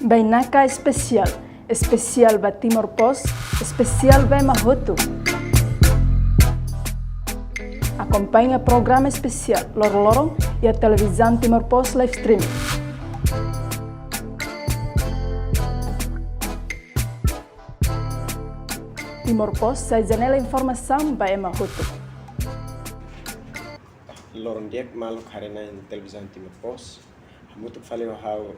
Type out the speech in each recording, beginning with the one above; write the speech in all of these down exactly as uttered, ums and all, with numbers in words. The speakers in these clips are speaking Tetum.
Bainaka Espesiál, espesiál ba Timor Post, espesiál ba ema hotu. Akompaña programa espesiál loron-loron iha Televizaun Timor Post live streaming. Timor Post sai janela informasaun ba ema hotu. Loron di'ak maluk haree-na'in Televizaun Timor Post. Hamutuk fali ho ha'u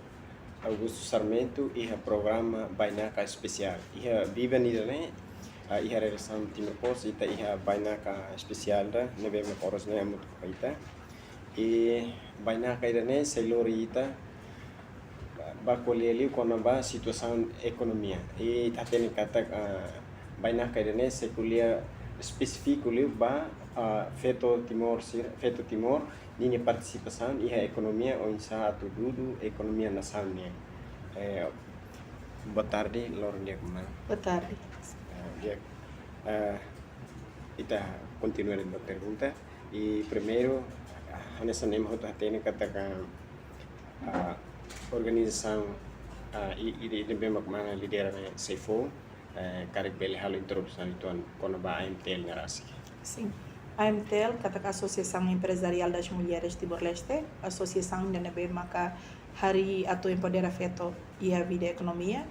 Augusto Sarmento iha programa Bainaka Espesiál. Iha biban ida-ne'e, ah, iha redasaun Timor Post ita iha bainaka espesiál ida ne'ebé mak oras ne'e hamutuk ho ita. I bainaka ida-ne'e sei lori ita ba ko'alia liu kona-ba situasaun ekonomia. I ita hatene katak, ah, bainaka ida-ne'e sei ko'alia espesífiku liu ba, ah, feto Timor sira, feto Timor ninia partisipasaun iha ekonomia oinsá atu dudu ekonomia nasaun nian. Eh, boa tarde, loron di'ak maun. Boa tarde. Ah, di'ak. Ah, ita kontinua de'it ba pergunta. I primeiru, ah, hanesan ema hotu hatene katak, ah, organizasaun, ah, i, i, i ne'ebé mak mana lidera ne'e sei foun, eh, karik bele halo introdusaun uitoan kona-ba A M T L ne'e rasik. Sin. A M T L katak Asosiasaun Empresariál das Mulheres Timor-Leste, asosiasaun ida ne'ebé maka harii atu empodera feto iha vida ekonomia.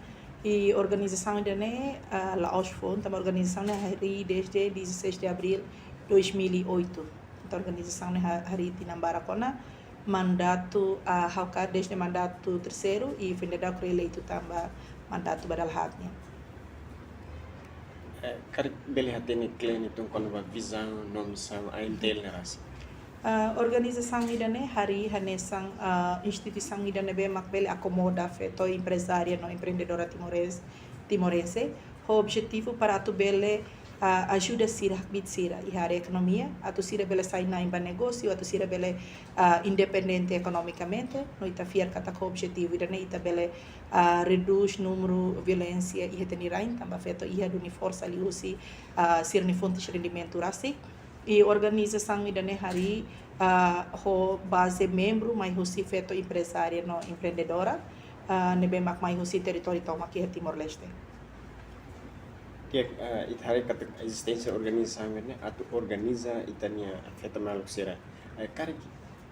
I organizasaun ida-ne'e, ah, la'ós foun, tanba organizasaun ne'e harii desde dezasseis de abril dois mil e oito. Entaun organizasaun ne'e ha-, harii tinan barak ona, mandatu, ah, ha'u kaer desde mandatu terseiru i foin daudauk reeleitu tan ba mandatu ba dala haat nian. Eh, karik bele hatene kle'an uitoan kona-ba vizaun no misaun A M T L ne'e rasik. Ah, organizasaun ida-ne'e harii hanesan, ah, instituisaun ida ne'ebé mak bele akomoda feto emprezária no empreendedora timores-, timorense, ho objetivu para atu bele, ah, ajuda sira hakbiit sira iha área ekonomia, atu sira bele sai na'in ba negósiu, atu sira bele, ah, independente ekonomikamente, no ita fiar katak ho objetivu ida-ne'e ita bele, ah, redús númeru violénsia iha ita-nia rain, tanba feto iha duni forsa liuhusi, ah, sira-nia fontes rendimentu rasik. I organizasaun ida-ne'e harii, ah, ho baze membru mai husi feto emprezária no empreendedora, ah, ne'ebé mak mai husi territóriu tomak iha Timor-Leste. Di'ak, ah, ita haree katak ezisténsia organizasaun ne'e atu organiza ita-nia feto maluk sira. Eh, karik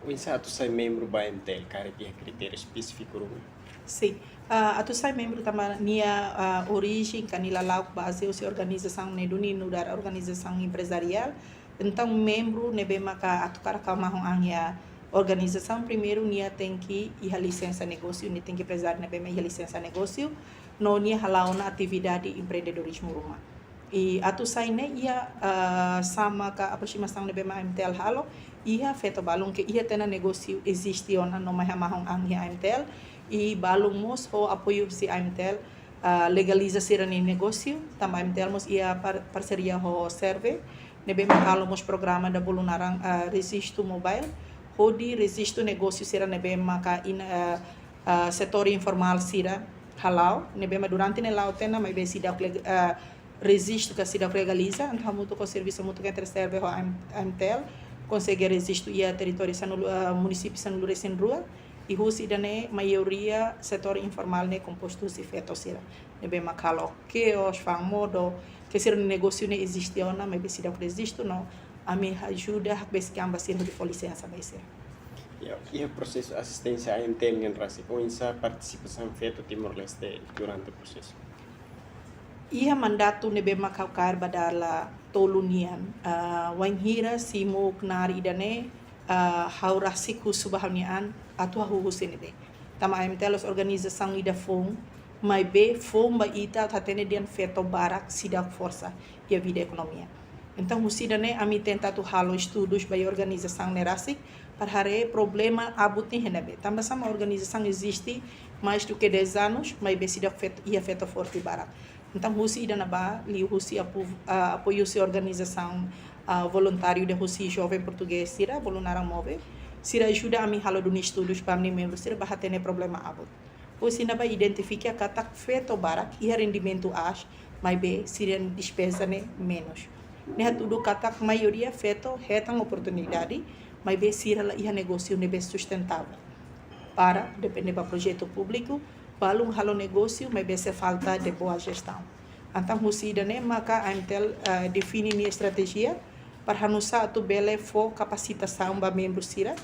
oinsá atu sai membru ba A M T L, karik iha kritériu espesífiku ruma? Sin. Ah, atu sai membru tanba nia, ah, orijen ka nia lala'ok baze husi organizasaun ne'e duni nu'udar organizasaun empresariál. Entaun membru ne'ebé maka atu hakarak mahon an iha organizasaun, primeiru nia tenke iha lisensa negósiu, nia tenke emprezáriu ne'ebé mak iha lisensa negósiu, no nia hala'o ona atividade empreendedorizmu ruma. I atu sai ne'e iha, ah, sama ka aproximasaun ne'ebé mak A M T L halo, iha feto balun ke iha tiha ona negósiu eziste ona no mai hamahon an iha A M T L, i balun mós ho apoiu husi A M T L, ah, legaliza sira-nia negósiu, tanba A M T L mós iha par-, parseria ho SERVE, ne'ebé mak halo mós programa ida bolu naran, ah, Rejistu Mobile, hodi rejistu negósiu sira ne'ebé maka in-, ah, ah, setór informál sira hala'o, ne'ebé mak durante ne'e la'o tiha ona, maibé seidauk leg-, ah, rejistu ka seidauk legaliza, entaun hamutuk ho servisu hamutuk entre SERVE ho A M, A M T L, konsege rejistu iha territóriu sanulu, ah, munisípiu sanulu-resin-rua, i husi ida-ne'e maioria setór informál ne'e kompostu husi feto sira. Ne'ebé mak halo kios, fa'an modo, ke sira-nia negósiu ne'e eziste ona, maibé seidauk rejistu no ami ajuda hakbesik an ba sira hodi fó lisensa ba sira. Ya, iha prosesu ezisténsia A M T L nian rasik, oinsá partisipasaun feto Timor-Leste durante prosesu? Iha mandatu ne'ebé mak ha'u kaer ba dala tolu nian, ah, wainhira simu knaar ida-ne'e, ah, ha'u rasik husu ba ha'u-nia an atu hahú husi ne'ebé. Tanba A M T L la'ós organizasaun ida foun, maibé foun ba ita atu hatene dehan feto barak seidauk forsa iha vida ekonomia. Entaun husi ida-ne'e ami tenta atu halo estudus ba iha organizasaun ne'e rasik, para haree problema abut ne'e iha ne'ebé. Tanba sá mak organizasaun eziste mais do que dez anos, maibé seidauk fet-, iha feto forte barak. Entaun husi ida-ne'ebá, liuhusi apo-, ah, apoiu husi organizasaun, ah, voluntáriu ida husi joven portugés sira, bolu naran Move, sira ajuda ami halo duni estudus ba ami-nia membru sira ba hatene problema abut. Husi ne'ebá identifika katak feto barak iha rendimentu aas, maibé sira-nia despeza ne'e menus. Ne'e hatudu katak maioria feto hetan oportunidade, maibé sira la iha negósiu ne'ebé sustentável. Para depende ba projetu públiku, balun halo negósiu, maibé sei falta de boa jestaun. Entaun husi ida-ne'e maka AMTL, eh, define nia estratéjia para hanusá atu bele fó kapasitasaun ba membru sira,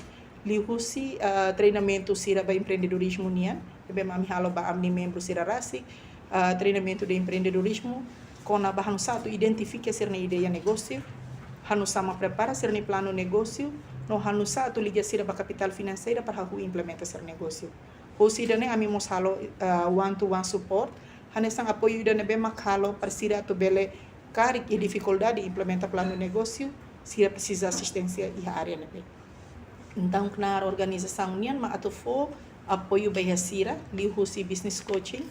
liuhusi, eh, treinamentu sira ba empreendedorizmu nian, ne'ebé ami halo ba ami-nia membru sira rasik, eh, treinamentu de empreendedorizmu, kona-ba hanusá atu identifika sira-nia ideia negósiu, hanusá mak prepara sira-nia planu negósiu, no hanusá atu liga sira ba kapitál finanseira para hahú implementa sira negósiu. Husi ida-ne'e ami mós halo, ah, one to one support, hanesan apoiu ida ne'ebé mak halo para sira atu bele karik iha difikuldade implementa planu negósiu, sira presiza asisténsia iha área ne'ebé. Entaun, knaar organizasaun nian mak atu fó apoiu ba iha sira, liuhusi business coaching,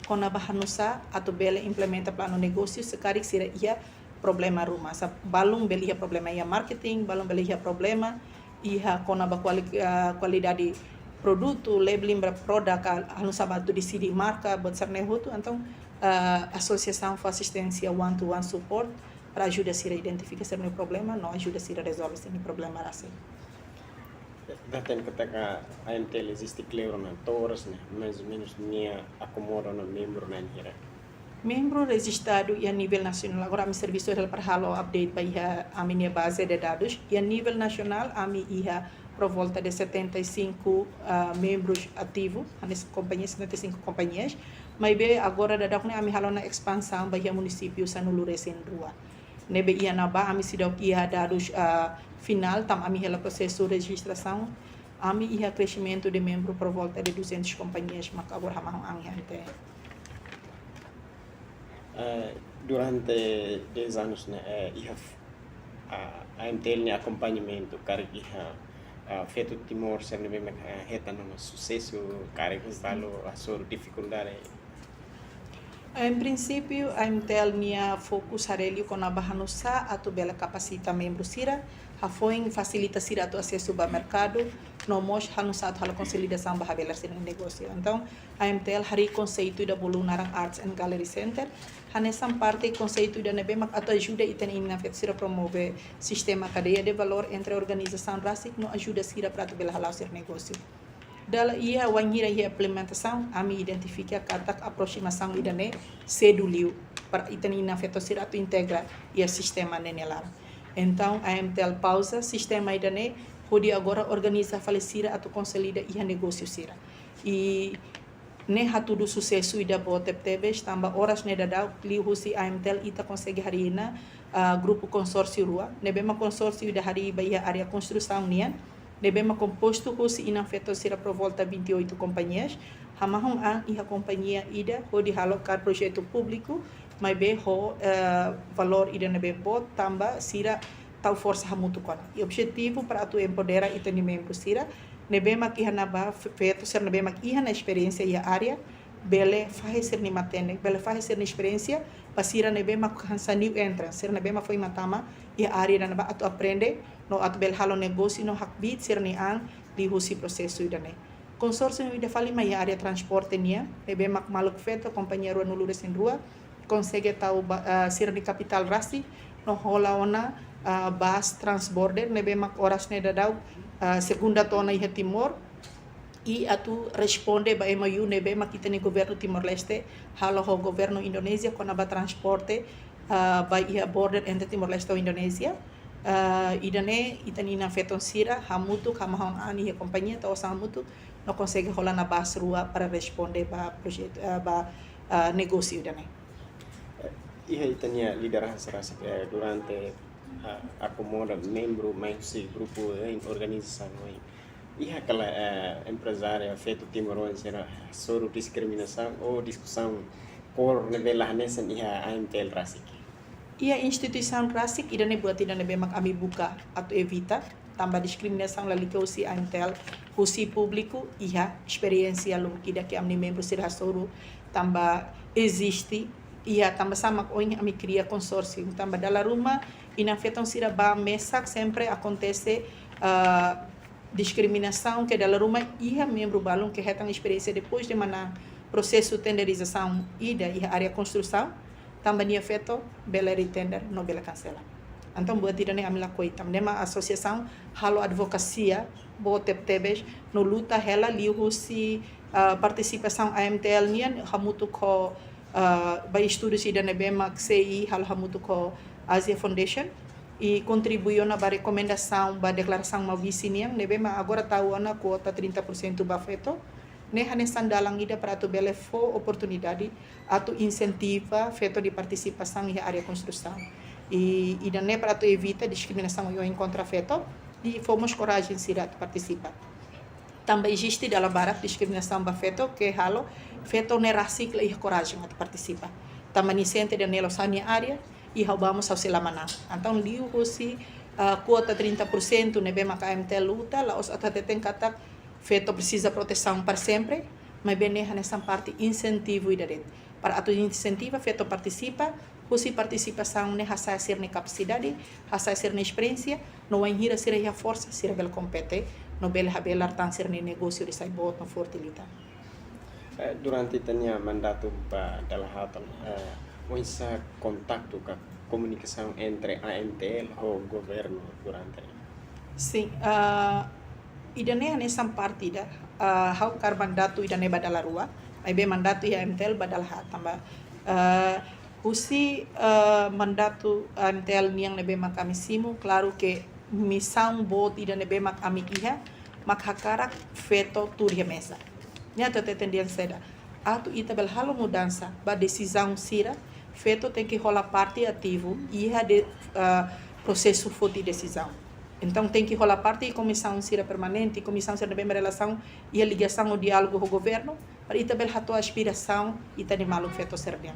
kona-ba hanusá atu bele implementa planu negósiu se karik sira iha problema ruma. Sa balun bele iha problema iha marketing, balun bele iha problema iha kona-ba kuali-, ah, kualidade produtu, labeling ba produk, ah, hanusá ba atu deside marka, buat sira-ne'e hotu. Entaun, ah, asosiasaun fó asisténsia one to one support para ajuda sira identifika sira-nia problema, no ajuda sira rezolve sira-nia problema rasik. Data ne'e katak AMTL eziste kleur ona, to'o oras ne'e, mais ou menus nia akomoda ona membru na'in hira? Membru rejistadu iha nivel nasionál, agora ami servisu hela para halo update ba iha ami-nia baze de dadus. Iha nivel nasionál, ami iha por volta de setenta e cinco, ah, membrus ativu, hanesan kompañia setenta e cinco kompañias, maibé agora daudaun ne'e ami halo ona espansaun ba iha munisípiu sanulu-resin-rua. Ne'ebé iha ne'ebá ami seidauk iha dadus, ah, finál, tanba ami hela prosesu rejistrasaun, ami iha kresimentu de membru por volta de duzentas kompañias mak agora hamahon an iha AMTL. Eh, durante dez anos ne'e, eh, iha f-, ah, AMTL nia akompañamentu karik iha, ah, feto Timor sira ne'ebé mak, eh, hetan ona susesu, karik installu, hasoru difikuldade? Em prinsípiu, AMTL nia fokus haree liu kona-ba hanusá atu bele kapasita membru sira, hafoin fasilita sira atu asesu ba merkadu, no mós hanusá atu halo konsolidasaun ba habelar sira-nia negósiu. Entaun, AMTL harii konseitu ida bolu naran Arts and Gallery Center, hanesan parte konseitu ida ne'ebé mak atu ajuda ita-nia inan-feto sira promove sistema kadeia de valór entre organizasaun rasik no ajuda sira para atu bele hala'o sira negósiu. Dala iha wainhira iha implementasaun, ami identifika katak aproximasaun ida-ne'e sedu liu para ita-nia inan-feto sira atu integra iha sistema ne'e nia laran. Entaun, AMTL pauza sistema ida-ne'e hodi agora organiza fali sira atu konsolida iha negósiu sira. I ne'e hatudu susesu ida boot tebetebes, tanba oras ne'e daudaun liuhusi AMTL ita konsege harii ona, ah, grupu konsórsiu rua, ne'ebé mak konsórsiu ida harii ba iha área konstrusaun nian, ne'ebé mak kompostu husi inan-feto sira por volta vinte e oito kompañias, hamahon an iha kompañia ida hodi halo kaer projetu públiku, maibé ho, eh, valór ida ne'ebé boot tanba sira tau forsa hamutuk ona. I objetivu para atu empodera ita-nia membru sira ne'ebé mak iha ne'ebá, fe-, feto sira ne'ebé mak iha ona esperiénsia iha área, bele fahe sira-nia matenek, bele fahe sira-nia esperiénsia ba sira ne'ebé mak hanesan new entrant, sira ne'ebé mak foin mak tama iha área ida ne'ebá atu aprende, no atu bele halo negósiu no hakbiit sira-nia an liuhusi prosesu ida-ne'e. Konsórsiu ida fali mak iha área transporte nian, ne'ebé mak maluk feto, kompañia ruanulu-resin-rua, konsege tau ba, ah, sira-nia kapitál rasik, no hola ona, ah, bus transborder, ne'ebé mak oras ne'e daudaun, ah, segunda to'o ona iha Timor, i atu responde ba M O U ne'ebé mak ita-nia governu Timor-Leste halo ho governu Indonézia kona-ba transporte, ah, ba iha border entre Timor-Leste ho Indonézia. Ah, ida-ne'e ita-nia inan-feton sira hamutuk hamahon an iha kompañia, tau osan hamutuk, no konsege hola ona bus rua para responde ba projetu, ah, ba, ah, negósiu ida-ne'e. Eh, iha ita-nia lideransa rasik, eh, durante, ah, akomoda membru mai husi grupu, eh, organizasaun, eh, iha kala, eh, emprezáriu feto timoroan sira hasoru diskriminasaun ou diskusaun kór ne'ebé la hanesan iha AMTL rasik? Iha instituisaun rasik ida-ne'e buat ida ne'ebé mak ami buka atu evita, tanba diskriminasaun lalika husi AMTL, husi públiku, iha esperiénsia lubuk ida ke ami-nia membru sira hasoru, tanba eziste, iha tanba sá mak ohin ami kria konsórsiu, tanba dala ruma inan-feton sira ba mesak sempre akontese, ah, diskriminasaun ke dala ruma iha membru balun ke hetan esperiénsia depois de manán prosesu tenderizasaun ida iha área konstrusaun, tanba nia feto bele retender no bele kansela. Entaun buat ida-ne'e ami lakohi. Tanba ne'e mak asosiasaun halo advokasia boot tebetebes no luta hela liuhusi, ah, partisipasaun A M T L nian hamutuk ho, ah, ba estudu ida ne'ebé mak C I halo hamutuk ho Asia Foundation, i kontribui ona ba rekomendasaun ba deklarasaun Maubisse nian ne'ebé mak agora tau ona kuota trinta por cento ba feto. Ne'e hanesan dalan ida para atu bele fó oportunidade atu insentiva feto nia partisipasaun iha área konstrusaun. I ida-ne'e para atu evita diskriminasaun oioin kontra feto, i fó mós korajen sira atu partisipa. Tanba eziste dala barak diskriminasaun ba feto ke halo feto ne'e rasik la iha korajen atu partisipa. Tanba nia sente dehan ne'e la'ós ha'u-nia área, i ha'u ba mós ha'u sei la manán. Entaun liuhusi, ah, kuota trinta por cento ne'ebé maka A M T L luta, la'ós atu hateten katak feto presiza protesaun para sempre, maibé ne'e hanesan parte insentivu ida de'it. Para atu insentiva feto partisipa, husi partisipasaun ne'e hasa'e sira-nia kapasidade, hasa'e sira-nia esperiénsia, no wainhira sira iha forsa, sira bele kompete, no bele habelar tan sira-nia negósiu hodi sai boot no forte liután. Eh, durante ita-nia mandatu ba dala haat ona, eh, oinsá kontaktu ka komunikasaun entre A M T L ho governu durante? Sin, ah, ida-ne'e hanesan parte ida, ah, ha'u hakarak mandatu ida-ne'e ba dala rua, maibé mandatu iha A M T L ba dala haat tanba, ah, husi, ah, mandatu A M T L nian ne'ebé mak ami simu, klaru ke misaun boot ida ne'ebé mak ami iha, mak hakarak feto tuur iha meza. Ne'e atu hateten dehan saida? Atu ita bele halo mudansa ba desizaun sira, feto tenke hola parte ativu iha de, ah, prosesu foti desizaun. Entaun tenke hola parte iha komisaun sira permanente, komisaun sira ne'ebé mak relasaun iha ligasaun ou diálogu ho governu, para ita bele hato'o aspirasaun ita-nia maluk feto sira-nian.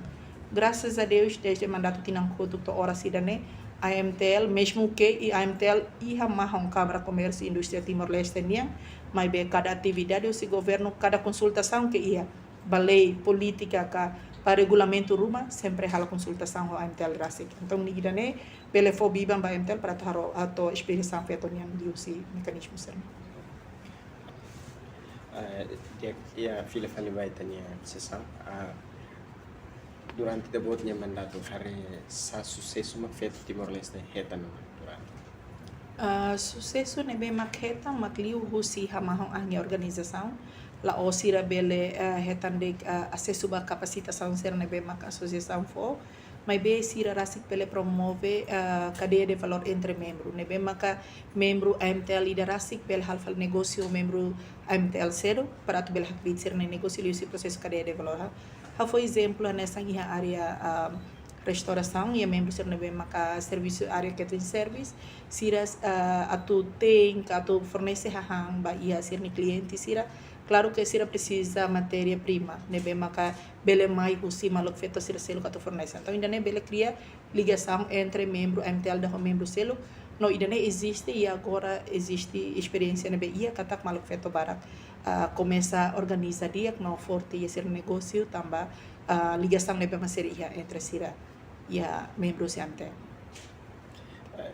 Graças a Deus, desde mandatu tinan kotuk to'o oras ida-ne'e, A M T L, mezmu ke i A M T L iha mahon Kámara Komérsiu i Indústria Timor-Leste nian, maibé kada atividade husi governu, kada konsultasaun ke iha, ba lei, polítika ka ba regulamentu ruma, sempre halo konsultasaun ho A M T L rasik. Entaun, ne'e ida-ne'e bele fó biban ba A M T L para atu halo, atu esperiénsia feto nian liuhusi mekanizmu sira-ne'e. Eh, di'ak, iha fila fali ba ita-nia sesaun. Ah, durante ita-boot nia mandatu, haree sá susesu mak feto Timor-Leste hetan ona durante? Ah, susesu ne'ebé mak hetan mak liuhusi hamahon an nia organizasaun, la'ós sira bele, eh, hetan de'it, eh, asesu ba kapasitasaun sira ne'ebé mak asosiasaun fó, maibé sira rasik bele promove, eh, kadeia de valór entre membru. Ne'ebé maka membru A M T L ida rasik bele halo fali negósiu ho membru A M T L seluk, para atu bele hakbiit sira-nia negósiu liuhusi prosesu kadeia de valór. Ha'u fó ezemplu hanesan iha área, ah, restaurasaun, iha membru sira ne'ebé maka servisu área catering service, sira, ah, atu te'in ka atu fornese hahán ba iha sira-nia kliente sira. Klaru ke sira presiza matéria prima ne'ebé maka bele mai husi maluk feto sira seluk atu fornese. Entaun, ida-ne'e bele kria ligasaun entre membru A M T L ida ho membru seluk. No ida-ne'e eziste i agora eziste esperiénsia ne'ebé iha katak maluk feto barak, ah, komesa organiza di'ak no forte iha sira negósiu tanba, ah, ligasaun ne'ebé mak sira iha entre sira iha membru husi A M T L. Eh,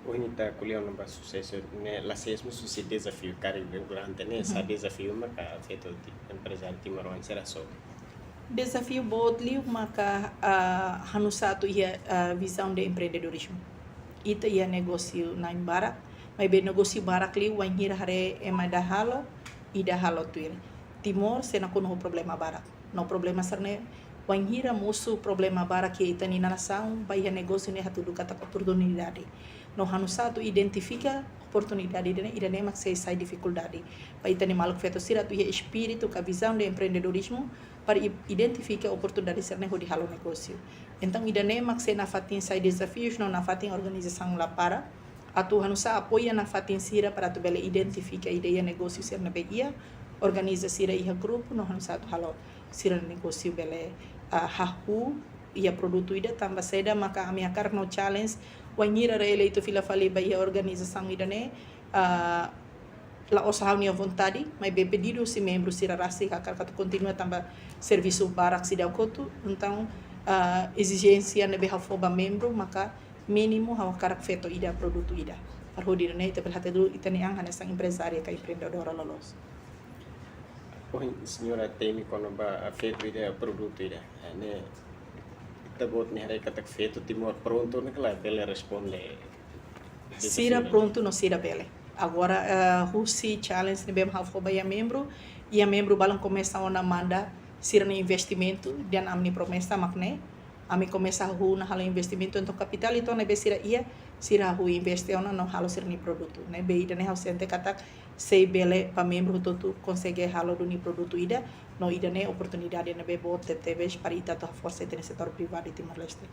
ohin ita ko'alia ona ba susesu ne'e, la ses mós husi dezafiu karik durante ne'e, sá, mhm, dezafiu maka feto ti-, emprezáriu timoroan sira sofre? Dezafiu boot liu maka, ah, hanusá atu iha, ah, vizaun de empreendedorizmu. Ita iha negósiu na'in barak, maibé negósiu barak liu wainhira haree ema ida halo, ida halo tuir. Timor sei nakonu ho problema barak. No problema sira-ne'e, wainhira mosu problema barak iha ita-nia nasaun, ba iha negósiu ne'e hatudu katak oportunidade. No hanusá atu identifika oportunidade ida-ne'e, ida-ne'e mak sei sai difikuldade. Ba ita-nia maluk feto sira atu iha espíritu ka vizaun de empreendedorizmu, para i-, identifika oportunidade sira-ne'e hodi halo negósiu. Entaun, ida-ne'e mak sei nafatin sai dezafius no nafatin organizasaun la para atu hanusá apoia nafatin sira para atu bele identifika ideia negósiu sira ne'ebé iha, organiza sira iha grupu no hanusá atu halo sira negósiu bele, ah, hahú iha produtu ida. Tanba saida maka ami hakarak no challenge, wainhira reeleitu fila fali ba iha organizasaun ida-ne'e, ah, la'ós ha'u-nia vontade, maibé pedidu husi membru sira rasik hakarak atu kontinua tanba servisu barak seidauk hotu. Entaun, ah, ezijénsia ne'ebé ha'u fó ba membru maka mínimu ha'u hakarak feto ida, produtu ida. Para hodi nune'e ita bele hatedun ita-nia an hanesan emprezária ka empreendedora loloos. Ohin señora temi kona-ba feto ida, produtu ida. Eh, ne'e, Ita-boot nia haree katak Feto Timor prontu ne'e ka lae, bele responde. Sira prontu no sira bele. Agora, eh, husi challenge ne'ebé mak ha'u fó ba iha membru, iha membru balun komesa ona manda sira-nia investimentu, dehan ami-nia promesa mak ne'e, ami komesa hahú ona halo investimentu, entaun kapitál uitoan ne'ebé sira iha, sira hahú investe ona no halo sira-nia produtu. Ne'ebé ida-ne'e ha'u sente katak sei bele ba membru hotu-hotu konsege halo duni produtu ida, no ida-ne'e oportunidade ne'ebé boot tebetebes para ita atu haforsa ita-nia setór privadu Timor-Leste.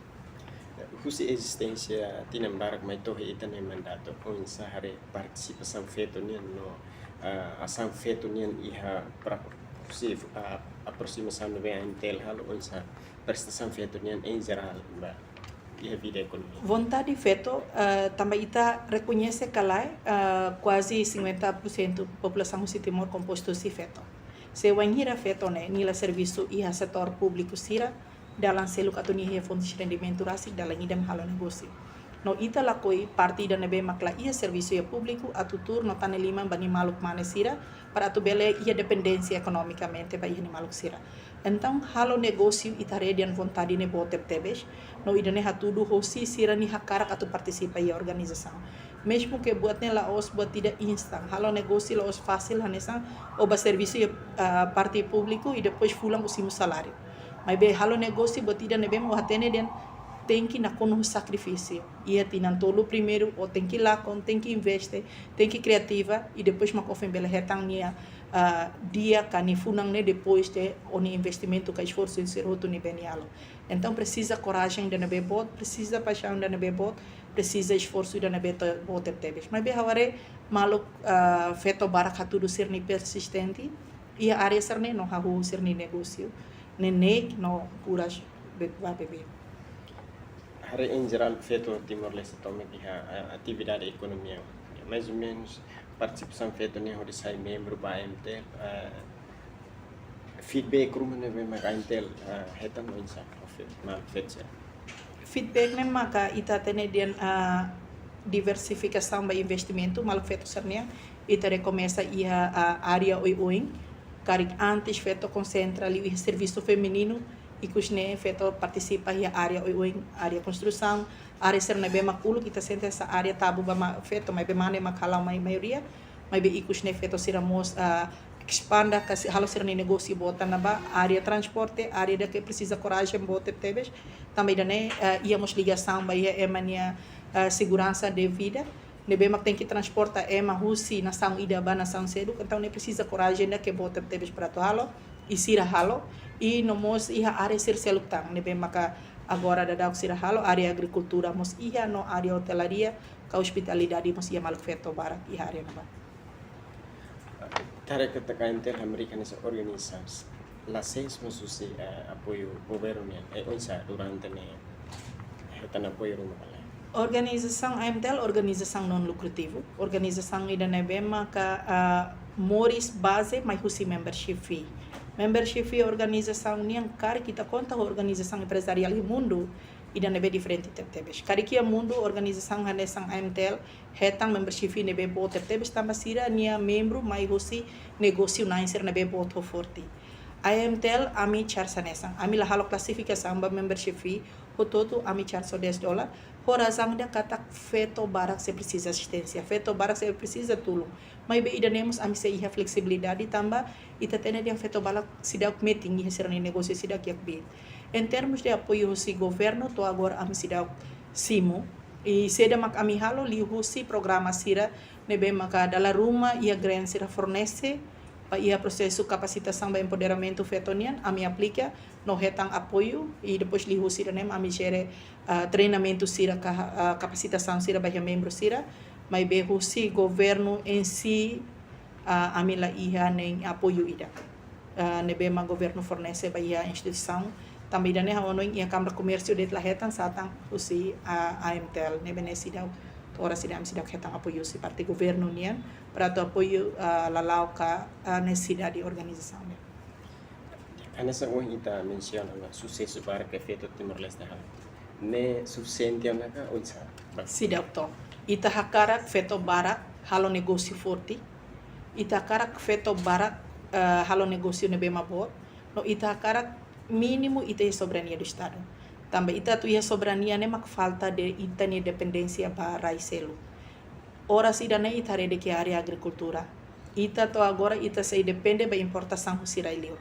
Husi ezisténsia tinan barak mai to'o ita-nia mandatu, oinsá haree partisipasaun feto nian no, ah, asaun feto nian iha pra-, husi, ah, aproximasaun ne'ebé AMTL halo, oinsá partisipasaun feto nian em geral ba iha vida ekonomia? Vontade feto, eh, tanba ita rekoñese ka lae, eh, kuaze cinquenta por cento populasaun husi Timor kompostu husi feto. Se wainhira feto ne'e, nia la servisu iha setór públiku sira, dalan seluk atu nia iha fontes rendimentu rasik, dalan ida mak halo negósiu. No ita lakohi parte ida ne'ebé mak la iha servisu iha públiku atu tuur no tane liman ba nia maluk mane sira, para atu bele iha dependénsia ekonomikamente ba iha nia maluk sira. Entaun, halo negósiu ita haree dehan vontade ne'e boot tebetebes, no ida-ne'e hatudu hosi sira-nia hakarak atu partisipa iha organizasaun. Mezmu ke buat ne'e la'ós buat ida instan, halo negósiu la'ós fasil hanesan ó bá servisu iha, ah, parte públiku i depois fulan ó simu saláriu. Maibé halo negósiu buat ida ne'ebé mak ó hatene dehan tenke nakonu sakrifísiu. Iha tinan tolu primeiru ó tenke lakon, tenke investe, tenke kriativa, i depois mak ó foin bele hetan nia, ah, di'ak ka nia funan ne'e depois de ó-nia investimentu ka esforsu sira hotu ne'ebé nia halo. Entaun presiza korajen ida ne'ebé boot, presiza paixaun ida ne'ebé boot, presiza esforsu ida ne'ebé to-, boot tebetebes. Maibé ha'u haree maluk, ah, feto barak hatudu sira-nia persistente iha área sira-ne'e no hahú sira-nia negósiu neineik no kuras be-, ba beibeik. Haree em geral feto Timor-Leste tomak iha, ah, atividade ekonomia. Mais ou menus partisipasaun feto nian hodi sai membru ba AMTL, ah, feedback ruma ne'ebé mak AMTL, ah, hetan oinsá, ou fe-, mak feto sira? Feedback ne'e maka ita hatene dehan, ah, diversifikasaun ba investimentu, maluk feto sira-nian, ita rekomesa iha, ah, área oioin, karik antes feto konsentra liu iha servisu femininu, ikus ne'e feto partisipa iha área oioin, área konstrusaun, área sira ne'ebé mak uluk ita sente hanesan área tabu ba ma-, feto, maibé mane mak hala'o mai maioria, maibé ikus ne'e feto sira mós, ah, espanda ka si-, halo sira-nia negósiu boot tan ne'ebá, área transporte, área ida ke presiza korajen boot tebetebes, tanba ida-ne'e, ah, iha mós ligasaun ba iha ema nia, ah, seguransa de vida, ne'ebé mak tenke transporta ema husi nasaun ida ba nasaun seluk, entaun ne'e presiza korajen ida ke boot tebetebes para atu halo, i sira halo, i no mós iha área sira seluk tan, ne'ebé maka agora daudaun sira halo, área agrikultura mós iha, no área otelaria, ka ospitalidade mós iha maluk feto barak iha área ne'ebá. Ita haree katak AMTL hamriik hanesan organizasaun la sees mós husi, eh, apoiu governu nian, eh, oinsá durante ne'e hetan apoiu ruma ka lae? Organizasaun AMTL organizasaun non lukrativu, organizasaun ida ne'ebé maka, ah, moris baze mai husi membership fee. Membership fee organizasaun nian karik ita konta ho organizasaun empresariál iha mundu, ida ne'ebé diferente tebetebes. Karik iha mundu organizasaun hanesan AMTL hetan membership fee ne'ebé boot tebetebes tanba sira-nia membru mai husi negósiu na'in sira ne'ebé boot ho forte. AMTL ami charge hanesan, ami la halo klasifikasaun ba membership fee, hotu-hotu ami charge só dez dólar. Ho razaun ida katak feto barak sei presiza asisténsia, feto barak sei presiza tulun. Maibé ida-ne'e mós ami sei iha fleksibilidade tanba ita hatene dehan feto barak seidauk metin iha sira-nia negósiu seidauk iha kbiit. Em termos de apoiu husi governu, to'o agora ami seidauk simu. I saida mak ami halo liuhusi programa sira ne'ebé maka dala ruma iha grant sira fornese, ba iha prosesu kapasitasaun ba empoderamentu feto nian, ami aplika no hetan apoiu, i depois liuhusi ida-ne'e ami jere, ah, treinamentu sira ka, ah, kapasitasaun sira ba iha membru sira, maibé husi governu em si, ah, ami la iha nein apoiu ida, ah, ne'ebé mak governu fornese ba iha instituisaun. Tanba ida-ne'e ha'u hanoin iha Kámara Komérsiu de'it la hetan, sá tan husi, ah, AMTL, ne'ebé ne'e seidauk, to'o oras ida ami seidauk hetan apoiu husi parte governu nian, para atu apoiu, ah, lala'ok, ah, nesesidade organizasaun nian. Hanesan ohin ita mensiona ona susesu barak ke Feto Timor-Leste halo. Ne'e sufisiente ona ka oinsá? Seidauk to'o. Ita hakarak feto barak halo negósiu forte. Ita hakarak feto barak, eh, halo negósiu ne'ebé mak boot. No ita hakarak mínimu ita iha soberania do Estado. Tanba ita atu iha soberania ne'e mak falta de ita-nia dependénsia ba rai seluk. Oras ida-ne'e ita haree de'it iha área agrikultura. Ita to'o agora ita sei depende ba importasaun husi rai liur.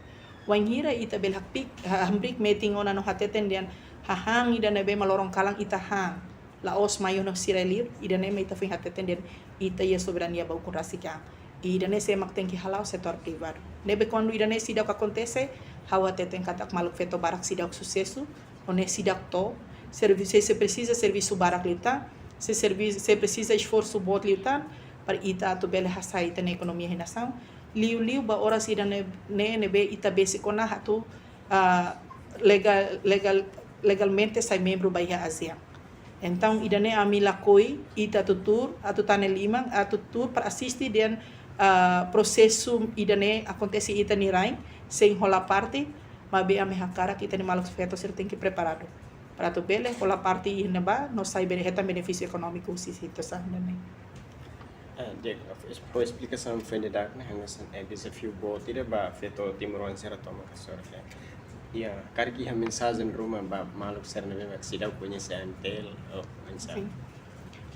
Wainhira ita bele hakpik, ha-, hamriik metin ona no hateten dehan hahán ida ne'ebé mak loron kalan ita han, la'ós mai husi rai liur, ida-ne'e mak ita foin hateten dehan ita iha soberania ba ukun rasik an. I ida-ne'e sé mak tenke hala'o? Setór privadu. Ne'ebé kuandu ida-ne'e seidauk akontese, ha'u hateten katak maluk feto barak seidauk susesu, no ne'e seidauk to'o, servi-, se, se presiza servisu barak liután, se servi-, se presiza esforsu boot liután, para ita atu bele hasa'e ita-nia ekonomia iha nasaun. Liuliu ba oras ida-ne'e, ne'e, ne'ebé ita besik ona atu, ah, legal, legal, legalmente sai membru ba iha ASEAN. Entaun, ida-ne'e ami lakohi ita atu tuur, atu tane liman, atu tuur para asiste dehan, ah, prosesu ida-ne'e akontese iha ita-nia rain, sein hola parte, maibé ami hakarak ita-nia maluk feto sira tenke preparadu para atu bele hola parte iha ne'ebá, no sai bele hetan benefísiu ekonómiku husi situasaun ida-ne'e. Ah, di'ak, es-, ho esplikasaun foin daudauk ne'e, hanesan, eh, dezafiu boot ida ba feto timoroan sira tomak hasoru, ya. Ya, karik iha mensajen ruma ba maluk sira ne'ebé mak seidauk koñese AMTL, ou mensajen? Sin.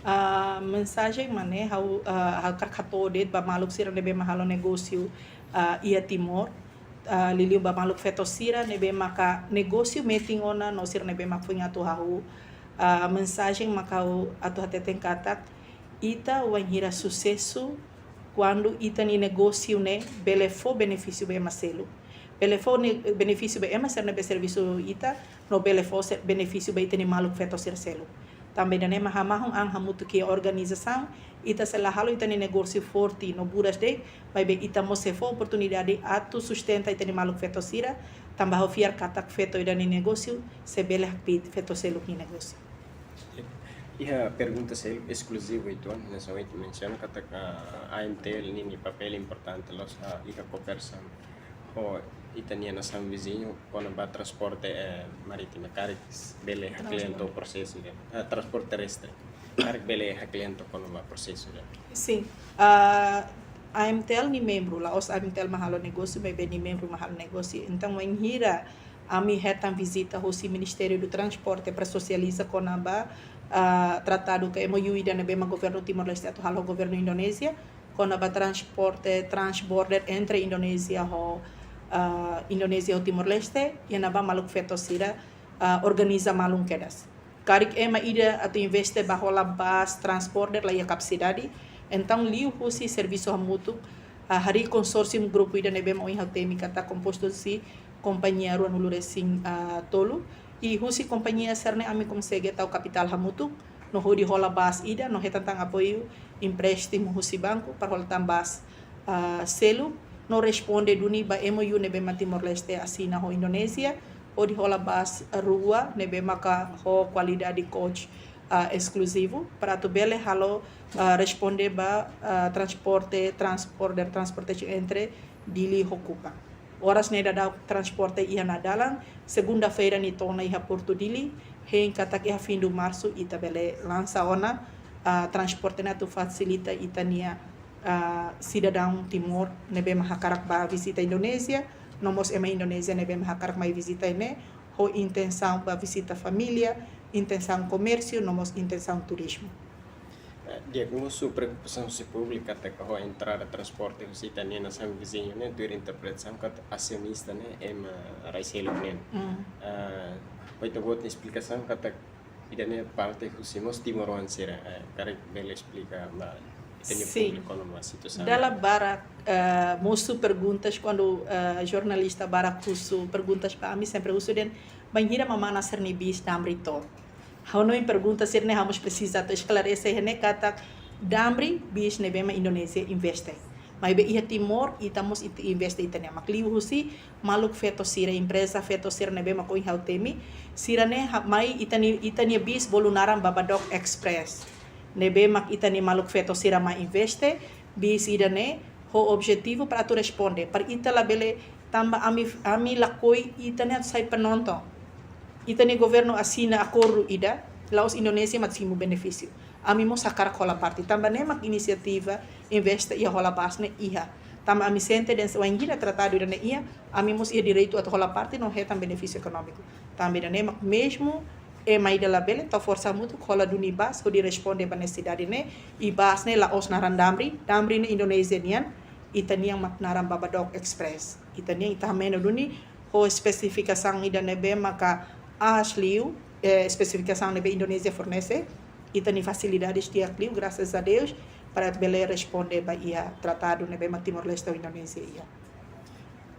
Ah, mensajen mak ne'e ha'u, ah, ha'u hakarak hato'o de'it ba maluk sira ne'ebé mak halo negósiu, ah, iha Timor, ah, liuliu ba maluk feto sira ne'ebé maka negósiu metin ona no sira ne'ebé mak foin atu hahú. Ah, mensajen mak ha'u atu hateten katak, ita wainhira susesu kuandu ita-nia negósiu ne'e bele fó benefísiu ba ema seluk. Bele fó ne-, benefísiu ba ema sira ne'ebé servisu ita, no bele fó se-, benefísiu ba ita-nia maluk feto sira seluk. Tanba ida-ne'e mak hamahon an hamutuk iha organizasaun, ita sei la halo ita-nia negósiu forte no buras de'it, maibé ita mós sei fó oportunidade atu sustenta ita-nia maluk feto sira, tanba ha'u fiar katak feto ida-ne'e negósiu sei bele hakbiit feto seluk nia negósiu. Iha pergunta seluk eskluzivu uitoan, hanesan ohin ita mensiona katak, ah, AMTL ninia papél importante, la'ós, ah, iha kooperasaun ho ita-nia nasaun viziñu kona-ba transporte, eh, marítimu, karik bele haklean to'o prosesu ida, ah, transporte terrestre. Karik bele haklean to'o kona-ba prosesu ida. Sin, ah, AMTL nia membru, la'ós AMTL mak halo negósiu, maibé nia membru mak halo negósiu. Entaun, wainhira ami hetan vizita husi Ministériu do Transporte para sosializa kona-ba, ah, tratadu ka MOU ida ne'ebé mak governu Timor-Leste atu halo ho governu Indonézia, kona-ba transporte transborder entre Indonézia ho, ah, Indonézia ho Timor-Leste, iha ne'ebá maluk feto sira, ah, organiza malu kedas. Karik ema ida atu investe ba hola bus transborder la iha kapasidade, entaun liuhusi servisu hamutuk, ah, harii konsórsiu, grupu ida ne'ebé mak ohin ha'u temi katak kompostu husi kompañia ruanulu resin, ah, tolu, i husi kompañia sira-ne'e ami konsege tau kapitál hamutuk, no hodi hola bus ida, no hetan tan apoiu empréstimu husi banku para hola tan bus, ah, seluk, no responde duni ba MOU ne'ebé mak Timor-Leste asina ho Indonézia, hodi hola bus rua ne'ebé maka ho kualidade coach, ah, eskluzivu, para atu bele halo, ah, responde ba, ah, transporte transborder, transportation entre Dili ho Kupang. Oras ne'e daudaun transporte iha ona dalan, segunda-feira nia to'o ona iha Portu Dili, hein katak iha fim do Marsu ita bele lansa ona, ah, transporte ne'e atu fasilita ita-nia, ah, sidadaun Timor ne'ebé mak hakarak bá vizita Indonézia, no mós ema Indonézia ne'ebé mak hakarak mai vizita iha ne'e, ho intensaun bá vizita família, intensaun komérsiu, no mós intensaun turizmu. Eh, di'ak, mosu preokupasaun husi públiku katak ho entrada transporte husi ita-nia nasaun viziñu ne'e, tuir interpretasaun katak asionista ne'e ema rai seluk nian. Mm. Ah, ho ita-boot nia esplikasaun katak ida-ne'e parte husi mós timoroan sira, eh, karik bele esplika ba ita-nia, sin, públiku kona-ba situasaun. Dala barak, eh, mosu perguntas kuandu, eh, jornalista barak husu perguntas ba ami, sempre husu dehan, bainhira mamana sira-nia bis Damri to'o. Ha'u hanoin pergunta sira-ne'e ha'u mós presiza atu esklarese iha ne'e katak Damri bis ne'ebé mak Indonézia investe. Maibé iha Timor, ita mós ita investe ita-nia mak liuhusi maluk feto sira, empreza feto sira ne'ebé mak ohin ha'u temi. Sira-ne'e ha-, mai ita-nia, ita-nia bis bolu naran Babadook Express. Ne'ebé mak ita-nia maluk feto sira mai investe, bis ida-ne'e ho objetivu para atu responde, para ita labele, tanba ami, ami lakohi ita-nia sai penonton. Ita-nia governu asina akordu ida, la'ós Indonézia mak simu benefísiu. Ami mós hakarak hola parte. Tanba ne'e mak inisiativa investe iha hola bus ne'e iha. Tanba ami sente dehan se wainhira tratadu ida-ne'e iha, ami mós iha direitu atu hola parte no hetan benefísiu ekonómiku. Tanba ida-ne'e mak mezmu ema ida labele, ita forsa hamutuk hola duni bus hodi responde ba nesesidade ne'e. I bus ne'e la'ós naran Damri, Damri ne'e Indonézia nian, ita-nian mak naran Babadook Express. Ita-nian ita hameno duni ho espesifikasaun ida ne'ebé maka aas liu, eh, espesifikasaun ne'ebé Indonézia fornese, ita-nia fasilidades di'ak liu, graças a Deus, para bele responde ba iha tratadu ne'ebé mak Timor-Leste ho Indonézia iha.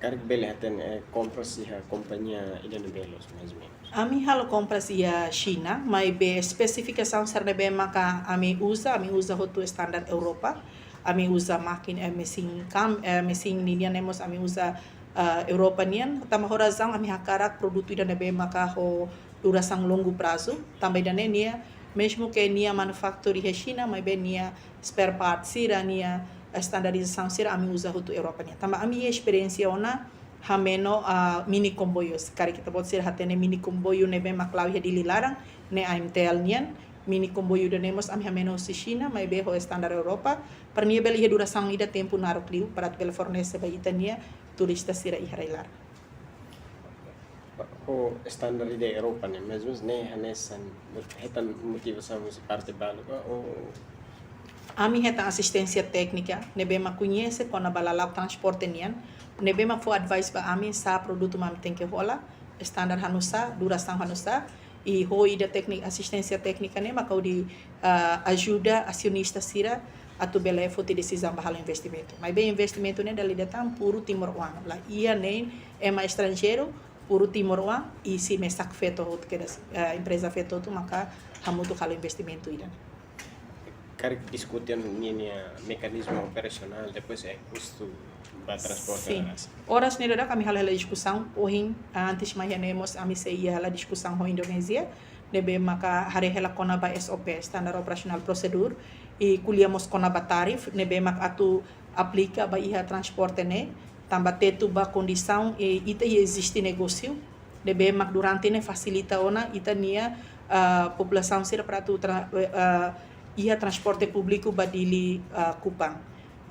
Karik bele hateten, eh, kompras iha kompañia ida-ne'ebé loos, mais ou menos? Ami halo kompras iha Xina, maibé espesifikasaun sira ne'ebé maka ami uza, ami uza hotu standar Europa, ami uza mákina, eh, mesin kam, eh, mesin ninian ne'e mós ami uza, eh, Europa nian, tanba ho razaun ami hakarak produtu ida ne'ebé maka ho durasaun longu prazu, tanba ida-ne'e nia, mezmu ke nia manufatura iha Xina, maibé nia spare part sira, nia, eh, standardizasaun sira ami uza hotu Europa nian. Tanba ami iha esperiénsia ona hameno, ah, mini komboiu. Karik ita-boot sira hatene mini komboiu ne'ebé mak la'o iha Dili laran, ne'e A M T L nian, mini komboiu ida-ne'e mós ami hameno husi Xina, maibé ho standar Europa, para nia bele iha durasaun ida tempu naruk liu, para bele fornese ba ita-nia turista sira iha rai-laran. Ho standar ida Europa ne'e, mais ou menos ne'e hanesan, hetan motivasaun husi parte balu ka, ou? Ami hetan asisténsia téknika ne'ebé mak koñese kona-ba lala'ok transporte nian, ne'ebé mak fó advice ba ami sá produtu mak ami tenke hola, standar hanusá, durasaun hanusá, i ho ida téknik-, asisténsia téknika ne'e mak hodi, ah, ajuda asionista sira atu bele foti desizaun ba halo investimentu. Maibé investimentu ne'e dala ida tan puru timoroan. La iha nein ema estranjeiru, puru timoroan, i sei mesak feto hotu kedas, eh, empreza feto hotu maka hamutuk halo investimentu ida-ne'e. Karik diskute ninia mekanizmu operasionál, depois é kustu ba transporte. Sin. Oras ne'e daudauk ami halo hela diskusaun, ohin, ah, antes mai iha ne'e mós ami sei iha hela diskusaun ho Indonézia, ne'ebé maka haree hela kona-ba S O P, standar operasionál prosedur, i ko'alia mós kona-ba tarif, ne'ebé mak atu aplika ba iha transporte ne'e, tanba tetu ba kondisaun, eh, ita iha eziste negósiu, ne'ebé mak durante ne'e fasilita ona ita-nia, ah, populasaun sira para atu tra-, eh, ah, iha transporte públiku ba Dili, ah, Kupang.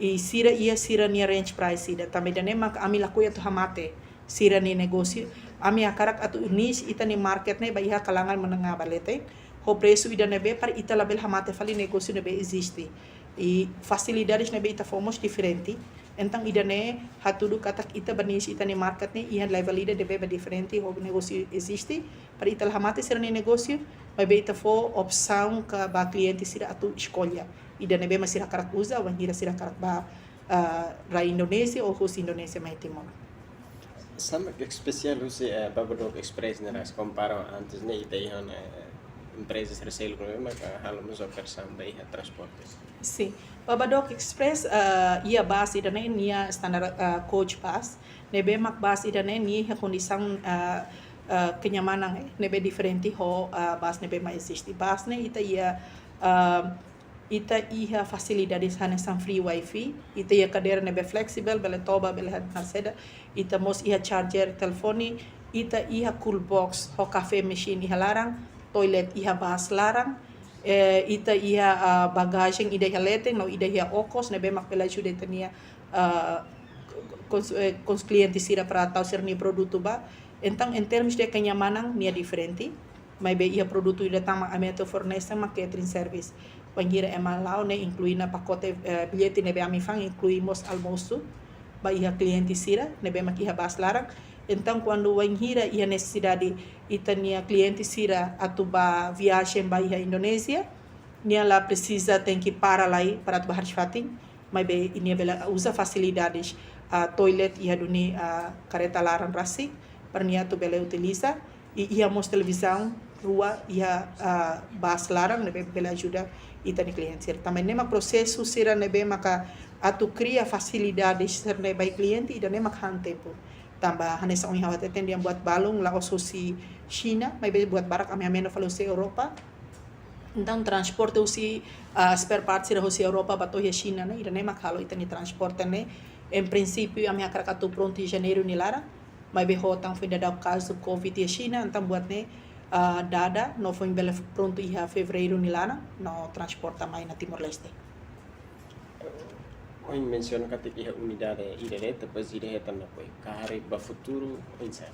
I sira iha sira-nia range price ida, tanba ida-ne'e mak ami lakohi atu hamate sira-nia negósiu, ami hakarak atu niche ita-nia market ne'e ba iha kalangan menengah ba leten, ho presu ida ne'ebé para ita labele hamate fali negósiu ne'ebé eziste. I fasilidades ne'ebé ita fó mós diferente. Entaun ida-ne'e hatudu katak ita ba niche ita-nia market ne'e iha level ida ne'ebé ba diferente, ho negósiu eziste, para ita la hamate sira-nia negósiu, maibé ita fó opsaun ka ba kliente sira atu eskolla ida ne'ebé mak sira hakarak uza, wainhira sira hakarak ba, ah, rai Indonézia ou husi Indonézia mai Timor. Sá mak espesiál husi, eh, Babadook Express ne'e ras kompara antes ne'e ita iha ona, eh, empreza sira seluk ne'ebé maka halo mós operasaun ba iha transporte? Sin. Babadook Express, eh, iha bus ida-ne'e nia standar, eh, coach bus. Ne'ebé mak bus ida-ne'e nia iha kondisaun, eh, eh, kenyamanan, eh, ne'ebé diferente ho, eh, bus ne'ebé mak eziste. Bus ne'e ita iha, eh, ita iha fasilidades hanesan free wifi, ita iha kadeira ne'ebé flexible, bele toba, bele hadeer ona seda, ita mós iha charger telefone, ita iha cool box ho coffee machine iha laran, toilet iha bus laran, eh, ita iha, ah, bagajen ida iha leten, no ida iha okos, ne'ebé mak bele ajuda ita-nia, ah, kons-, eh, kons-, kliente sira para tau sira-nia produtu ba. Entaun, em termos de kenyamanan, nia diferente. Maibé iha produtu ida tan mak ami atu fornese mak catering service. Wainhira ema la'o ne'e inklui ona pakote, eh, billete ne'ebé ami fa'an inklui mós almosu ba iha kliente sira ne'ebé mak iha bus laran. Entaun, kuandu wainhira iha nesesidade ita-nia kliente sira atu ba viajen ba iha Indonézia, nia la presiza tenke para lai para atu ba hariis-fatin, maibé nia bele uza fasilidades, ah, toilet iha duni, ah, karreta laran rasik, para nia atu bele utiliza, i iha mós televizaun rua iha, ah, bus laran ne'ebé bele ajuda ita-nia kliente sira. Tanba ne'e mak prosesu sira ne'ebé maka atu kria fasilidades sira-ne'e ba iha kliente, ida-ne'e mak han tempu. Tanba hanesan ohin ha'u hateten dehan buat balun la'ós husi Xina, maibé buat barak ami hameno fali husi Europa. Entaun, transporte husi, ah, spare parts sira husi Europa ba to'o iha Xina ne'e, ida-ne'e mak halo ita-nia transporte ne'e. Em princípio, ami hakarak atu prontu iha Janeiru nia laran, maibé ho tan foin daudauk kazu Covid iha Xina, entaun buat ne'e, ah, dada, no foin bele prontu iha Fevereiru nia laran, no transporta mai ona Timor-Leste. Ohin mensiona katak iha unidade ida de'it, depois ida hetan apoiu. Karik ba futuru, oinsá?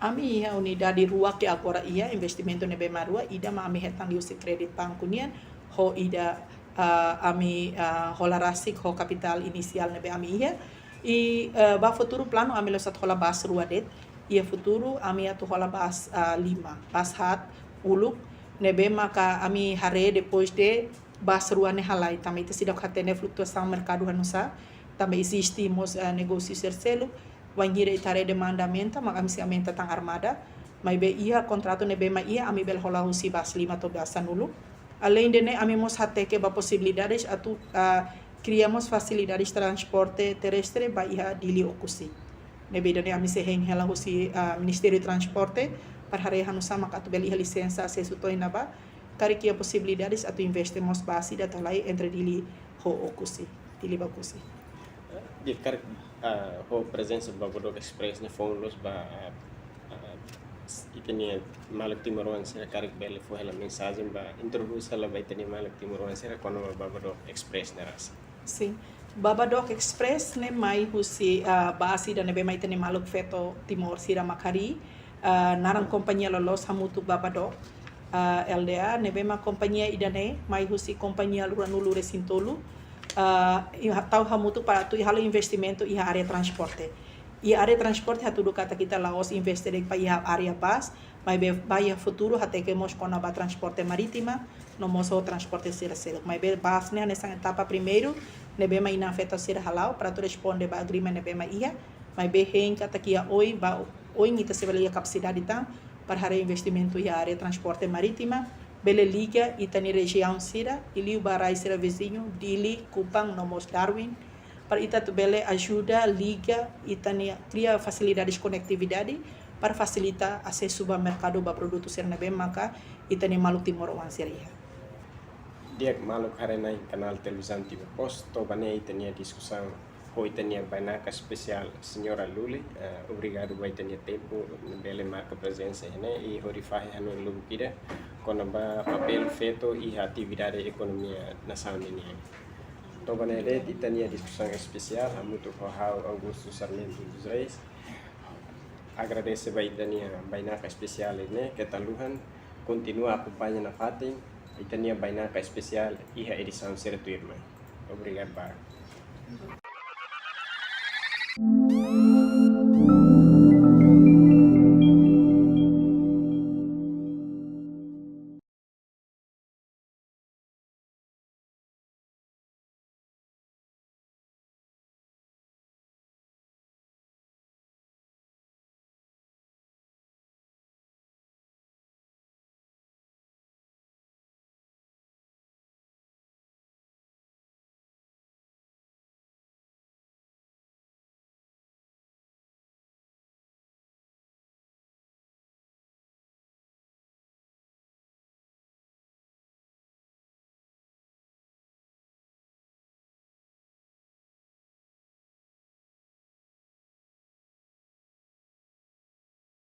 Ami iha unidade rua ke agora iha investimentu ne'ebé mak rua, ida mak ami hetan liuhusi kréditu banku nian, ho ida, ah, ami, ah, hola rasik ho kapitál inisiál ne'ebé ami iha. I, ah, ba futuru planu ami la'ós atu hola bus rua de'it, iha futuru ami atu hola bus, ah, lima, bus haat, uluk, ne'ebé maka ami haree depois de bus rua ne'e halai, tanba ita seidauk hatene flutuasaun merkadu hanusá, tanba eziste mós, eh, negósiu sira seluk, wainhira ita haree demanda aumenta, mak ami sei aumenta tan armada, maibé iha kontratu ne'ebé mak iha ami bele hola husi bus lima to'o bus sanulu. Além de ne'e, ami mós hateke ba posibilidades atu, ah, kria mós fasilidades transporte terrestre ba iha Dili Oekusi. Ne'ebé ida-ne'e ami sei hein hela husi, ah, Ministériu Transporte, para haree hanusá maka atu bele iha lisensa asesu to'o iha ne'ebá, karik iha posibilidades atu investe mós bus ida atu halai entre Dili ho Oekusi, Dili ba Oekusi. Di'ak, karik, ah, ho prezensa Baba Doc Express ne'e foin loos ba, ah, ah, s-, ita-nia maluk timoroan sira, karik bele fó hela mensajen ba, introdús hela ba ita-nia maluk timoroan sira kona-ba Baba Doc Express ne'e rasik. Sin. Baba Doc Express ne'e mai husi, ah, bus ida ne'ebé mak ita-nia maluk feto Timor sira mak harii, ah, naran kompañia loloos hamutuk Baba Doc, ah, L D A, ne'ebé mak kompañia ida-ne'e mai husi kompañia ruanulu-resin-tolu, ah, i ha-, tau hamutuk para atu halo investimentu iha área transporte. Iha área transporte hatudu katak ita la'ós investe de'it ba iha área bus, maibé ba iha futuru hateke mós kona-ba transporte marítima, no mós ho transporte sira seluk. Maibé bus ne'e hanesan etapa primeiru ne'ebé mak inan feto sira hala'o para atu responde ba agreement ne'ebé mak iha, maibé hein katak iha oin ba oin ita sei bele iha kapasidade tan para haree investimentu iha área transporte marítima, bele liga ita-nia rejiaun sira, i liu ba rai sira viziñu, Dili, Kupang, no mós Darwin, para ita atu bele ajuda liga ita-nia, kria fasilidades konektividade para fasilita asesu ba merkadu ba produtu sira ne'ebé maka ita-nia maluk timoroan sira iha. Di'ak, maluk haree-na'in kanál televizaun Timor Post, to'o ba ne'e ita-nia diskusaun ho ita-nia bainaka espesiál, Señora Luli. Eh, obrigadu ba ita-nia tempu, bele marka prezensa iha ne'e, i hodi fahe hanoin lubuk ida kona-ba papél feto iha atividade ekonomia nasaun ninian. To'o ba ne'e de'it ita-nia diskusaun espesiál hamutuk ho ha'u, Augusto Sarmento dos Reis. Agradese ba ita-nia bainaka espesiál ne'e, keta haluha kontinua akompaña nafatin ita-nia bainaka espesiál iha edisaun sira tuirmai. Obrigadu barak.